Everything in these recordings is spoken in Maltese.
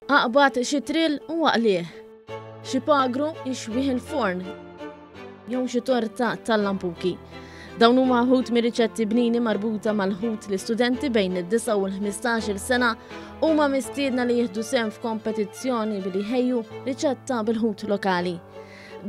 Aqbad xi trill u aqlih. Xi pagru ixwih il-forn jew xi torta tal-lampuki. Dawn huma ħut mir-riċetti bnini marbuta mal-ħut li studenti bejn id-9 u l-15-il sena huma mistiedna li jieħdu sehem f'kompetizzjoni billi jħejju riċetta bil-ħut lokali.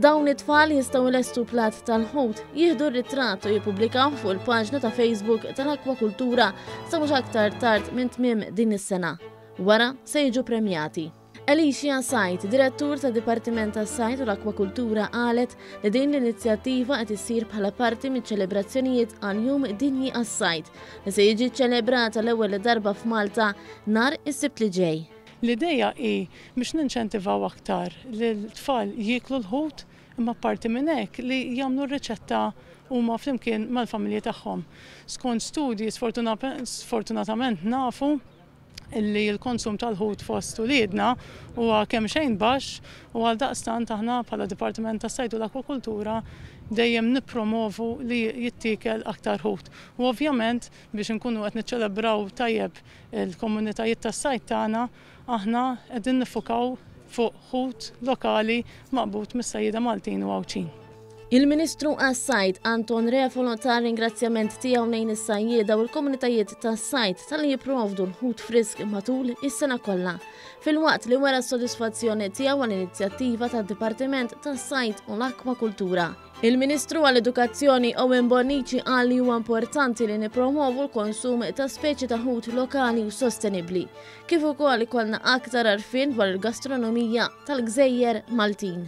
Dawn it-tfal jistgħu jlestu plat tal-ħut, jieħdu r-ritratt u jippubblikaw fuq il-paġna ta' Facebook tal-Akwakultura sa mhux aktar tard minn tmiem din is-sena. Wara se jiġu premjati. Alicia Said, direttur ta' Dipartiment tas-Sajd u l-Akwakultura qalet li din l-inizjattiva qed issir bħala parti miċ-ċelebrazzjonijiet għal Jum Dinji għas-Sajd li se jiġi ċċelebrat għall-ewwel darba f'Malta nhar is-Sibt li ġej. L-idea hi biex ninċentivaw aktar lil tfal jieklu l-ħut imma apparti minn hekk li jagħmlu r-riċetta huma flimkien mal-familji tagħhom. Skont studji sfortunatament nafu illi l-konsum tal-ħut fost uliedna huwa kemm xejn baxx u għaldaqstant aħna bħala Dipartiment tas-Sajd u l-Akwakultura dejjem nippromovu li jittiekel aktar ħut. U ovvjament biex inkunu qed niċċelebraw tajjeb il-komunitajiet tas-sajd tagħna aħna qegħdin niffukaw fuq ħut lokali maqbud mis-sajjieda Maltin u Għawdxin. Il-Ministru għas-Sajd Anton Refalo ta ringrazzjament tiegħu lejn is-sajjieda u l-komunitajiet tas-sajd talli jipprovdu l-ħut frisk matul is-sena kollha, filwaqt li wera s-sodisfazzjoni tiegħu għall-inizjattiva tad-Dipartiment tas-Sajd u l-Akwakultura. Il-Ministru għall-Edukazzjoni Owen Bonnici qal li huwa importanti li nippromovu l-konsum ta' speċi ta' ħut lokali u sostenibbli, kif ukoll ikollna aktar għarfien dwar il-gastronomija tal-gżejjer Maltin.